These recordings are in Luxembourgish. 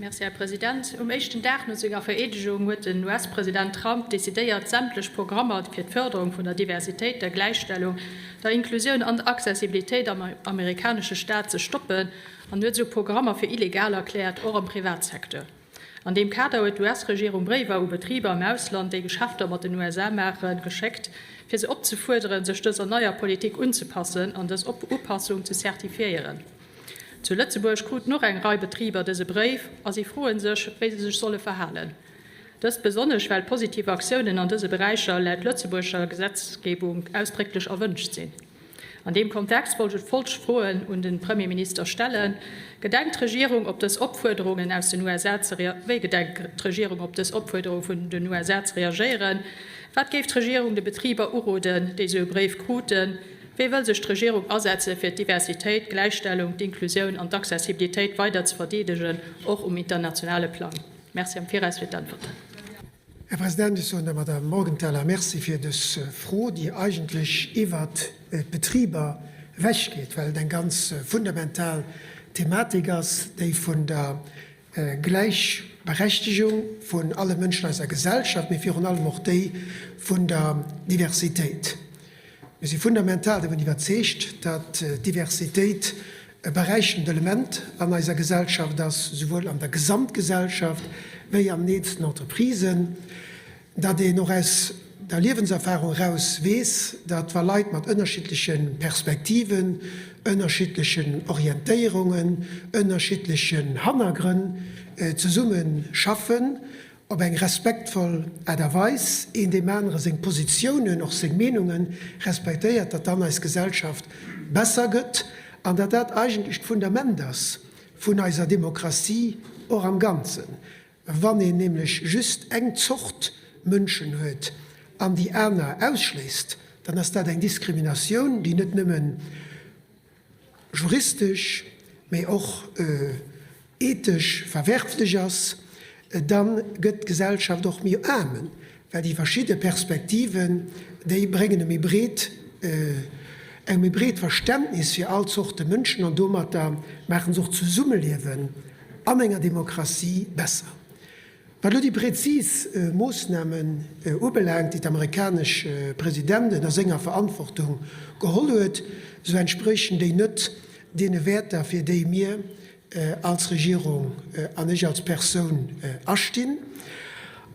Merci, Här President. Um éischten Dag no senger Vereedegung huet den US-President Trump decidéiert, sämtlech Programmer fir d'Fërderung vun der Diversitéit, der Gläichstellung, der Inklusioun an der Accessibilitéit am amerikanesche Staat ze stoppen an huet esou Programmer fir illegal erkläert, och am Privatsecteur. An deem Kader huet d'US-Regierung Bréiwer u Betriber am Ausland, déi Geschäfter mat den USA maachen, geschéckt, fir se opzefuerderen, sech dëser neier Politik unzepassen an dës Upassung ze zertifiéieren. Zu Lëtzebuerg kruten och eng Rei Betriber dëse Bréif a si froe sech, wéi se sech solle verhalen. Dëst besonnesch, well positiv Aktiounen an dëse Beräicher laut Lëtzebuerger Gesetzgebung ausdrécklech erwënscht sinn. An deem Kontext wollt ech folgend Froen un de Premierminister stellen, Gedenkt d'Regierung op dës Opfuerderungen aus den USA ze Wéi gedenkt d'Regierung op dës Opfuerderung vun den USA ze reagéieren? Wat géif d'Regierung de Betriber uroden, déi esou e Bréif kruten? Wéi wëll sech d'Regierung asetze fir d'Diversitéit, d'Gläichstellung, d'Inklusioun an d'Accessibilitéit weider ze verdeedegen, och um internationale Plang? Merci am Viraus fir d'Äntwerten. Här President, ech soen der Madame Morgenthaler Merci fir dës Fro, déi eigentlech iwwert d'Betriber ewechgeet, well et eng ganz fundamental Thematik ass, déi vun der Gläichberechtegung vun alle Mënschen eiser Gesellschaft, mee virun allem och déi vun der Diversitéit. Mir si fundamental dervun iwwerzeegt, datt d'Diversitéit e beräichernd Element an eiser Gesellschaft ass, souwuel an der Gesamtgesellschaft wéi an den eenzelnen Entreprisen, datt een och aus der Liewenserfahrung eraus weess, datt wa Leit mat ënnerschiddleche Perspektiven, ënnerschiddlechen Orientéierungen, ënnerschiddlechen Hannergrënn zesumme schaffen, op eng respektvoll Aart a Weis een deem anere seng Positiounen, och seng Meenunge respektéiert, datt dann eis Gesellschaft besser gëtt an datt dat eigentlech d'Fundament ass vun eiser Demokratie och am Ganzen. Wann een nämlech just eng Zort Mënschen huet an déi aner ausschléisst, dann ass dat eng Diskriminatioun, déi net nëmmen juristesch, mee och ethesch verwerflech ass, da gëtt d'Gesellschaft och méi aarm, well déi verschidde Perspektiven, déi bréngen e méi breet, eng méi breet Verständnis fir all Zorte Mënschen an domatter maache se och d'Zesummeliewen an enger Demokratie besser. Wat elo déi prezis Moossnamen ubelaangt, déi d'amerikanesch President ënner senger Verantwortung geholl huet, esou entspréchen déi net deene Wäerter, fir déi mir als Regierung an ech als Persoun astinn.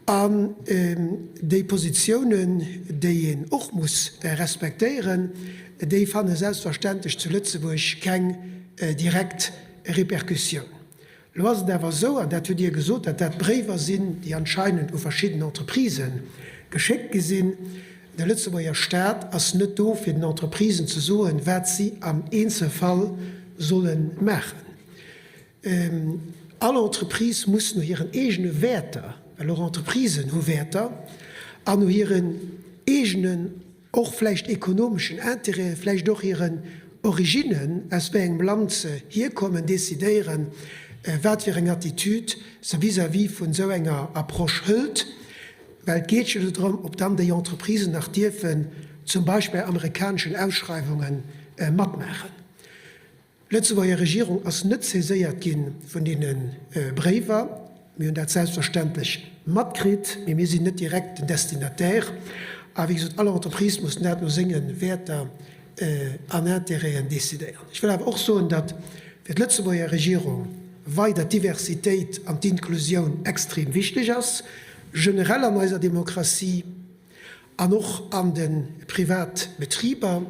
An déi Positiounen, déi een och muss respektéieren, déi fanne selbstverständlech zu Lëtzebuerg keng direkt Repercussioun. Lo ass et awer esou, an dat hutt Dir gesot, datt dat Bréiwer sinn, déi anscheinend u verschidden Entreprisë geschéckt gi sinn. De Lëtzebuerger Staat ass net do, fir den Entreprisen ze soen, wat si am Eenzelfall solle maachen. All Entreprise muss no hiren eegene Wäerter, well och Entreprisen hu Wäerter, an no hiren eegenen och vläicht ekonomeschen Intérêten, vläicht och hiren Originnen, aus wéi engem Land se hierkommen, decidéieren, wat fir eng Attitude se vis-à-vis vun esou enger Approche hëlt. Well et geet jo do drëm, ob dann déi Entreprisen nach dierfen zum Beispill bei amerikaneschen Ausschreiwunge matmaachen. D'Lëtzebuerger Regierung ass net saiséiert gi vun deene Bréiwer. Mir hunn dat selbstverständlech matkritt, mee mir sinn net direkt den Destinataire. A wéi gesot, all Entreprise muss dat no senge Wäerter an Intérêten decidéieren. Ech wëll awer och soen, datt fir d'Lëtzebuerger Regierung weider d'Diversitéit an d'Inklusioun extrem wichteg ass, generell an eiser Demokratie. An och an de Privatbetriber.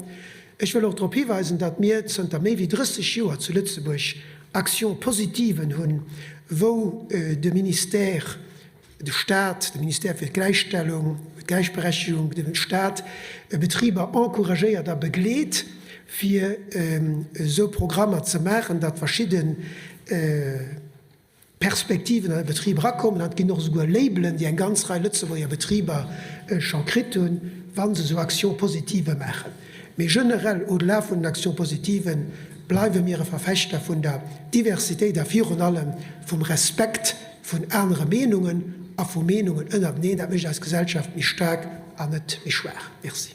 Ech wëll och drop hiweisen, datt mir zënter méi wéi 30 Joer zu Lëtzebuerg Action-positiven hunn, wou de Ministère, de Stat, de Ministère fir d'Gläichstellung, d'Gläichberechtegung, de Stat Betriber encouragéiert a begleet, fir esou Programmer ze maachen, datt verschidde Perspektiven an e Betrib erakommen. An et ginn och esouguer Labelen, déi eng ganz Rei Lëtzebuerger Betriber scho kritt hunn, wa se esou Action-positivë maachen. Mee generell, au-delà vun den Action-positiven, bleiwe mir e Verfechter vun der Diversitéit a virun allem vum Respekt vun anere Meenungen a vu Meenungen ënnerteneen. Dat mécht eis Gesellschaft méi staark an net méi schwaach. Merci.